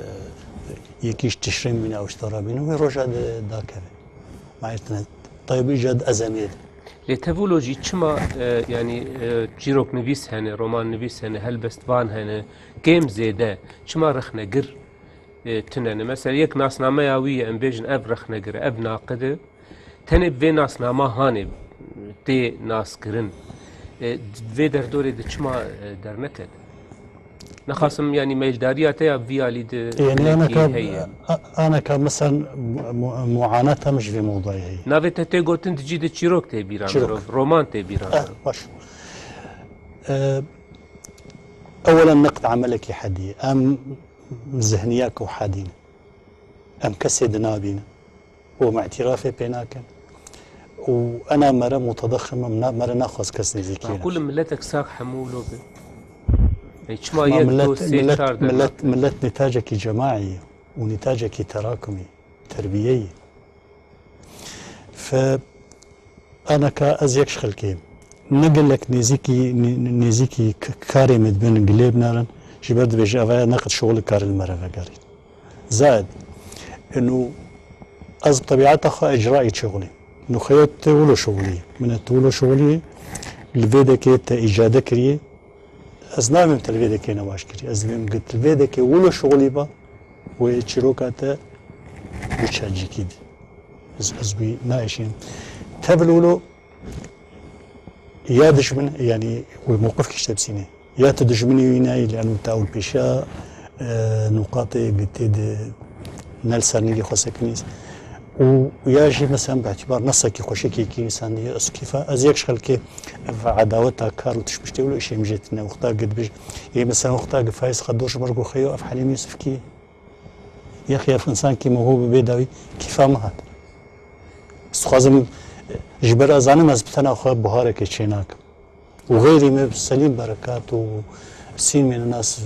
yekî ji tişrîn bîne ew ji te re bîne, wê roja di dakeve. Ma tine tayê bî jed ezemiyê de. Lê tev wilo jî çima, e, yanî, e, çîroknivîs hene, romannivîs hene, helbestvan hene, kêm zêde, çima rexnegir, e, tune ne? Mesela yek nasnameya wî ye, em bêjin ev rexnegir e, ev naqid e, tenê bi vê nasnama hanê tê naskirin. E, vê derdorê de çima, e, derneket? Nexasim, yanî, meyldariya te ya vî alî de Yanî hinekî aneka, heye. a-, aneka, mesela, mu-, mu-, muanat em ji vê mewdayê heye. Navê te tê gotin, di cî de çîrok tê bîra Çîrok. mirov, roman tê bîra Eh, mirov. baş. Eh, ewelen neqd emelekî hedî. Em zihniyek û hedî ne. Em kesê dinabînin. û em îtirafê pê nakin. Û ena mere mutedexim im, na-, mere naxwaz kes nêzîkî ye. Maqûl e miletek sax hemû wilo be. Ey, çima Ma yek, milet, du, sê, milet, çar dema? Milet, milet nîtacekî cemaî ye û nîtacekî terakumî, terbiyeyî. Fe aneka ez yek ji xelkê yim. Ne gelek nêzîkî, nê-, nêzîkî k-, karê me dibin gilê binarin, ji ber dibêje, "Ev ya neqid şixulê karê li me re vegerîn." Zaid. Inu ez bi tebîeta xwe icraî şixulî. Inu xeyo te wilo şixulî. Min e tu wilo şixulî. Li vê dekê te îcade kiriye. Ez nabêm te li vê dekê nebaş kiriye. Ez dibêm git li vê dekê wilo şixulî ba. Wê çîroka te bi çecikî di. Ez, ez wî naêşînim. Tevil wilo ya dijmin, yanî wê mewqif kişte bisîne. Ya tu dijminî wî nayî, lê eno te ewil pêşiya, e, nûqatê gitê di ne li ser nîrê xwe sekinî. Û ya jî mesela bi îtîbar nesekî xweşikî kî însan diye, ez kîfa, ez yek ji xelkê ev edaweta kar û tişmiştê wilo îşê min jê tine. Wexta git bij, ê mesela wexta gi Faiz Xedor ji mir got xeyo ev Helîm Yusufkî ye. Yexî ev însan kî min got bi bê dawî kîfa min hat. Ez dixwazim, e, ji ber ez zanim ez bi tena xwe buharekê çê nakim. Û xeyrî me bi Selîm Berekat û Sîn Mênenas, e,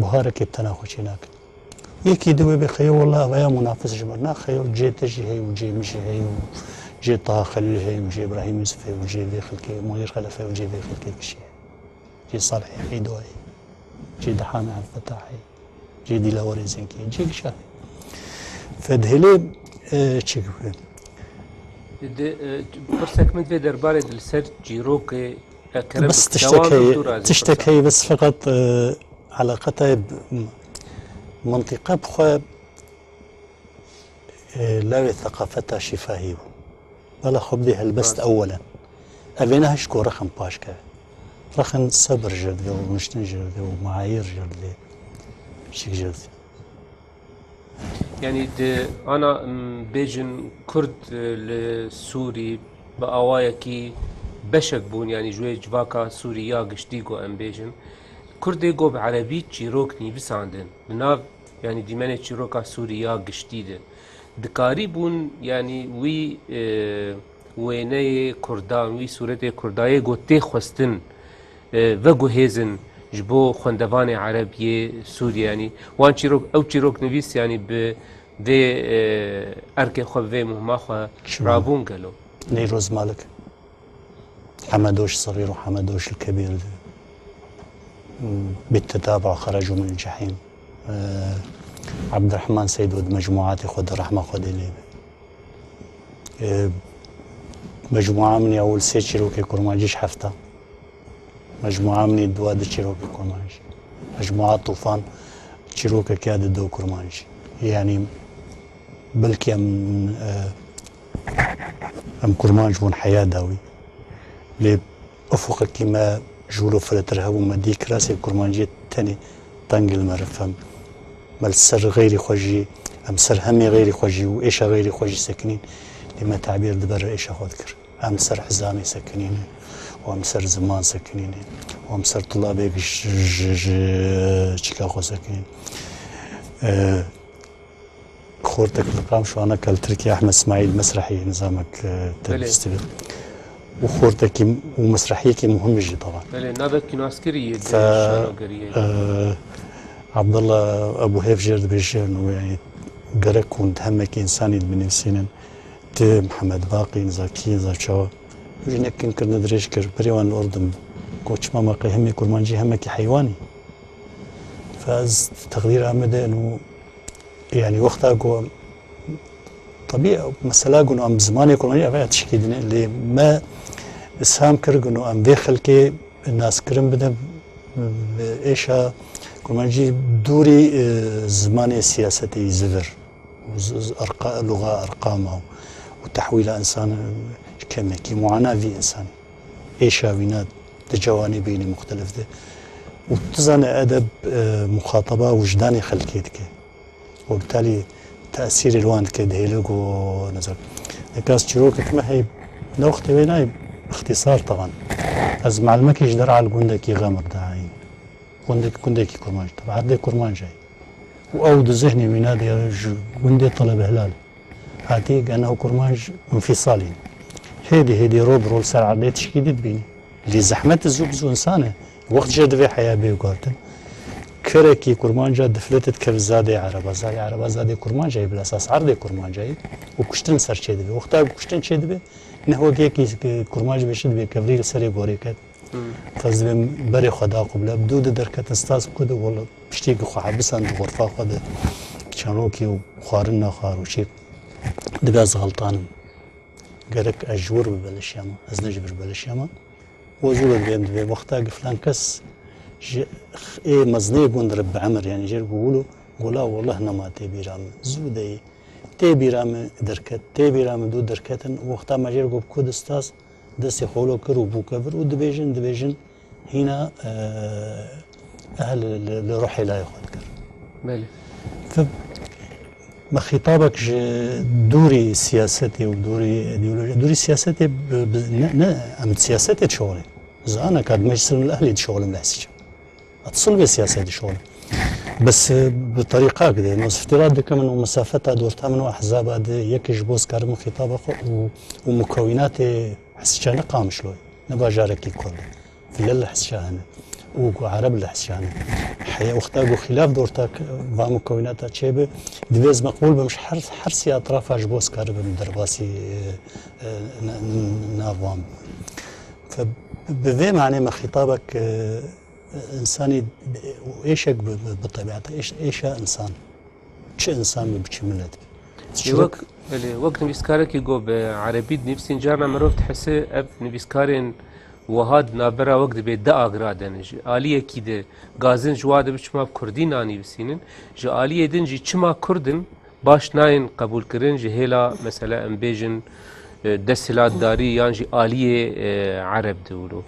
buharekê bi tena xwe çê nakin. Yekî di wê bê xeyo, wela ev ya munafiz ji min. Na xeyo, cê te jî heye û cê min jî heye û cê Taha Xelîl heye û cê Îbrahîm Yusuf heye û cê vê xelkê, Munîr Xelef heye û cê vê xelkê kişî heye. Cê Salihê Heydo heye. Cê Dihanê Elfetah heye. Cê Dîlawerê Zengî heye. Cê gişa heye. Fedhêlê, e, çi bibê? Di, e, pirsek min vê derbarê di li ser çîrokê, e, kerem Bes bik, tiştek dewam heye, bik, tu razî tiştek pirsa. heye, bes feqet, e, eleqeta b-, m-, mintîqe bi xwe e, lawê seqafeta şîfahî bû. Bela xwe bidê helbest Rast. ewwelen. Evêne hişt ku rexin paş keve. Rexin sebir jê re dibe û rûniştin jê re dibe û meayîr jê re dibe. Şik jê re dibe. Yanî di ana, m, bêjin Kurd, e, li Sûrî bi awayekî beşek bûn, yanî ji wê civaka Sûrî ya giştî ku em bêjin. Kurdê ku bi erebî çîrok nivîsandin, bi nav, yanî dîmenê çîroka Sûrî ya giştî de, dikarîbûn, yanî wî, e, wêneyê kurdan, wî sûretê kurdayê ku tê xwestin, e, veguhêzin ji bo xwendevanê ereb yê Sûriyê, yanî wan çîrok, ew çîroknivîs, yanî bi vê, e, erkê xwe, bi vê muhima xwe Çima? rabûn gelo? Neyroz Malik. Hemedoş Sexîr û Hemedoş li Kebîr de. Bittetaba'a xeracû min cehîm. E, Abdurrahman Seydo di mecmuatê xwe de rehma Xwedê lê be. E, mecmua min ya ewil sê çîrokê kurmancî ji hefta. Mecmua min ê dua du çîrokê kurmancî. Mecmua Tufan çîrokeke ya di do kurmancî. Yanî belkî em, e, em kurmanc bûn heya dawî. Lê ufuqekî me ji wilo firehtir hebû, me dî kirasê kurmanciyê tenê tengê li me re fem. Me li ser xeyrî xwe jî, em ser hemê xeyrî xwe jî û êşa xeyrî xwe jî sekinîn. Lê me tebîr di ber êşa xwe dikir. Em ser hizamê sekinîne û em ser ziman sekinîne û em ser tulabek ji, ji, ji çika xwe sekinîn. E, Xortek li Qamşo, aneka li Tirkiye Ehmed Smaîl Mesrehî nizamek, e, Belê. tedrîs dibe. Û xortekî û mesrehiyekî muhim jî taban. Belê, navek kînaskirî yê di Fe, şanogeriyê. e, Abdullah Ebu Hêf jê re dibêje, no, yanî gerek hûn di hemekî însanî de binivîsînin. Ti Mihemed Baqî, niza kî, niza çawa. Jî ne kin kirine dirêj kir, berê wan li Urdun. Got, çima me qey hemê kurmancî hemekî heywanî? Ez teqdîra min de û, yanî wexta ku, tebî mesela ku em bi zimanê kurmancî ev tişkî din e, lê me îsham kir ku em vê xelkê naskirin bidin, êşa kurmancî dûrî, e, zimanê siyasetê yî zivir. ز-، ز-، أرقا-، لغة أرقام و، و تحويل إنسان، kemekî muana vî insanî. Êşa wîna di cewanê beynê muxtelif de. Û tu zane edeb, e, muxataba wijdanê xelkê dike. Û bi talî tesîrê li wan dike, dihêle ku, nezar. Nika ez çîrokek me heyî, ne wextê wê nayê, îxtîsar taban. Ez malimekî ji derha li gundekî Xemir de hayî. Gundek-, gundekî kurmanc, tabi erdê kurmanc e. Û ew di zihnê wî nade, ji gundê Telebehilal hatî, gene ew kurmanc înfîsalî ne. Hêdî hêdî ro bi ro li ser erdê tişkî dî dibînî. Lê zehmet zû bi zû însan e. Wext jê divê heya bê guhartin. Kerekî kurmanca diflete dikeve zadê ereba. Zadê ereba, zadê kurmanca ye, bila esas erdê kurmanca ye. Û kuştin ser çê dibe. Wexta ku kuştin çê dibe, ne wek yekî kurmanc bêşe dibe, kevirî li serê gorê ket. Hmm. Qez dibê berê xwe da qubile. Bi dû de derketin stas bikode, wela piştî ku xwe hebisand di xurfa xwe de çend rokê û xwarin naxwar û çêk dibe ez xeltanim. Gerek ez ji wir bibelişiyama, ez ne ji vir bibelişiyama. Û ez wilo dibêm dibê wexta ku filan kes ji ê mezinê gund re bi emir, yanî jêr ku wilo, gola wellah nema tê bîra min. Zû de yî. Tê bîra min derket, tê bîra min dû derketin. Wexta me jêr ku bi ku distas, destê xwe wilo kir û bû kevir û dibêjin, dibêjin hîna, e, eh li, li, li ruhê layê xwe dikir. Belê. Fi-, me xîtabek ji dûrî siyasetê û dûrî îdeolojî, dûrî siyasetê bi, bi, ne, ne, em siyasetê dişoxilin. Zana ka di Meclisil Ehlî dişoxilin lehsî çi. Etisl vê siyasetê dişoxilin. Bes, e, bi terîqak de, ez îftira dikim û mesafeta di orta min û ehzaba de yekê ji bo ez karibim xîtaba xwe û, û mukewînatê Hesîça ne Qamişloyê, ne bajarekî Kurd e. File li Hesîça hene. Û ku Ereb li Hesîça hene. Heye wexta ku xîlaf di ortak va mukewînata çêbe, divê ez meqbûl bim ji her, her sê etrafa ji bo ez karibim derbasî, e, e, na-, na-, nav wan bim. Fe-, bi vê manê me xîtabek, e, însanî û êşek bi, bi, bi tebiata, êş-, êşa însan. Çi însan be, bi çi milet be. Çi Wek, belê, wek nivîskarekî got, bi erebî dinivîsîn, carna mirov dihese ev nivîskarên wiha di navbera wek dibê di agira de ne. Ji aliyekî de gazin ji wa dibe çima bi kurdî nanivîsînin, ji aliyê din jî çima kurd in, baş nayên qebûlkirin ji hêla, mesela, em bêjin, e, desthilatdarî yan jî aliyê, e, ereb de wilo.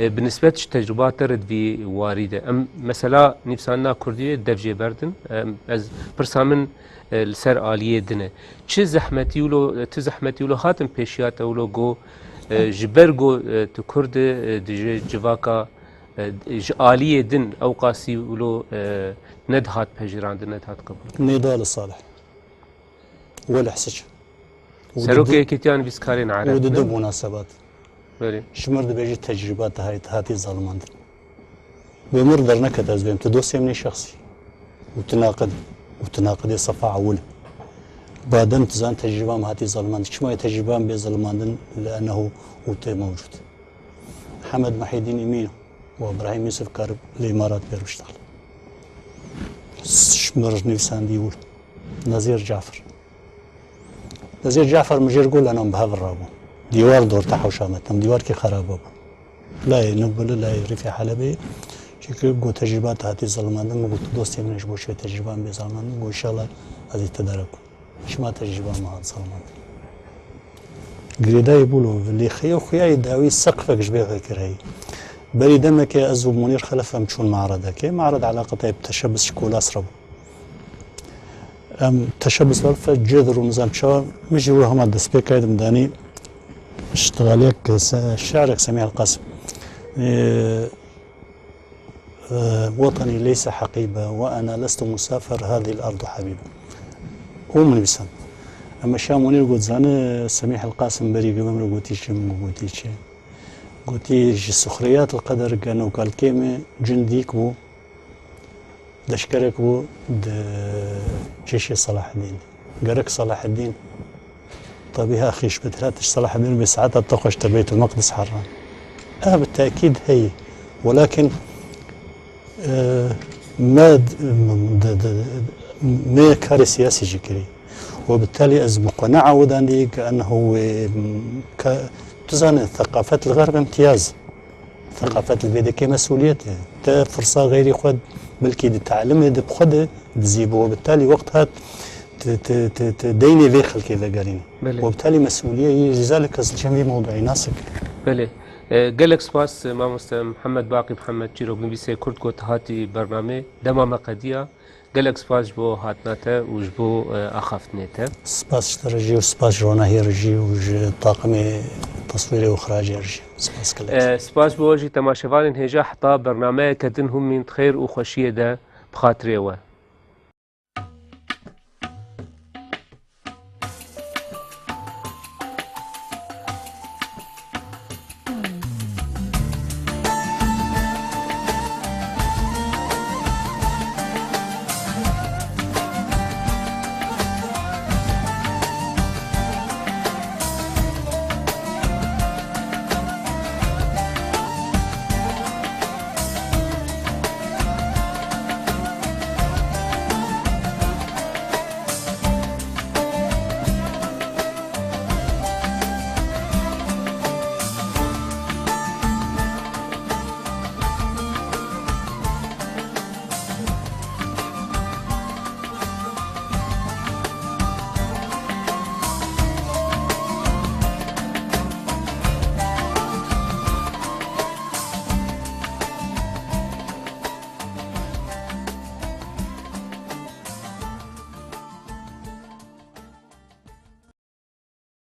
E, bi nisbet ji tecrûba te re di vî warî de. Em, mesela, nivîsandina kurdî dev jê berdin. Em, ez, pirsa min, e, li ser aliyê din e. Çi zehmetî wilo, e, tu zehmetî wilo hatin pêşiya te wilo got, e, ji ber got, e, tu kurd e, e, di ji civaka, e, ji aliyê din ewqasî wilo, e, nedihat pejirandin, nedihat qebûl. Nêdal Salih. Weleh sic. Û Serokê di-, Yekîtiya Nivîskarên Ereb, û di ne? Du munasebat. Belê. Ji mir dibêjî tecrîba te hay-, hatî zalimandin. Wê mir derneket ez bêm, tu dosyê min ê şexsî. Û tu naqid, û tu naqidê sefa ewil. Badem tu zan tecrîba min hatî zalimandin. Çima yê tecrîba min bê zalimandin? Li ennehu û tê mewcûd. Hemed Muhyiddin Îmîn û Îbrahîm Yûsif karib li Îmarat bêr biştal. Ji mir nivîsandî wir. Nezîr Cafer. Nezîr Cafer mijêr got lena bi hev rabû. Dîwar di orta hewşa me, tem dîwarkî xerab bû. Layê Nobelê, layê Rîfê Helebê. Çunke got tecrîba te hatî zilmandin, min got dostê min ji bo çi tecrîba min bê zilmandin, got înşallah ez ê tedarik bûm. Çima tecrîba me hat zilmandin? Girêdayî bû lo, lê xeya xuyayê dawî seqfek ji bê xwe kir heyî. Berî demekê ez û Munîr Xelef em çûn maredekê. Mared eleqetê bi teşebus ji kolas re bû. Em teşebus ve fe cih û nizam çawa, min jî wê hema destpêkayê de min danî iştigaliyek se-, şi'rek Semîh El Qasim. Ee, وطني ليس حقيبة وأنا لست مسافر هذه الأرض حبيبة. Û min nivîsand. Em şa Munîr got, zane Semîh El Qasim berî gimem re gotî çi, min gotî çi. Gotî, ji suxriyat el qeder geno kalkê me cundîk bû, leşkerek bû di cêşê Selaheddîn. Gerek Selaheddîn Tabi ha xîş bit, hatiş Selaheddîn bê saeta te xweş te Beytul Meqdis herran. Ev bi tekîd heyî. Welakin, e, Me d- d- d- me karê siyasî jî kirî. Webitalî ez muqene'a widan dî ke ennehu wê ke tu zane theqafet li xerb imtiyaz. Theqafet li vê dikê mesuliyet e. Te firsa xeyrî xwe belkî di telimê de bi xwe de dizî bi webitalî wext hat ti ti ti ti deynê vê xelkê vegerîne. Belê. Webitalî mesuliyê yê zî zalek ez li cem vî mewduî nasik. Belê. E, gelek spas, e, mamoste Mihemed Baqî Mihemed, çîroknivîsê Kurd ku tu hatî bernamê, dema me qediya. Gelek spas ji bo hatina te û ji bo, e, axaftinê te. Spas ji te re jî û spas ji Ronahiyê re jî û ji taqimê teswîrê û xiracê re jî. Spas gelek. E, spas ji bo we jî temaşevanên hêja, heta bernameyeke din hûn mîn di xêr û xweşiyê de bi xatirê we.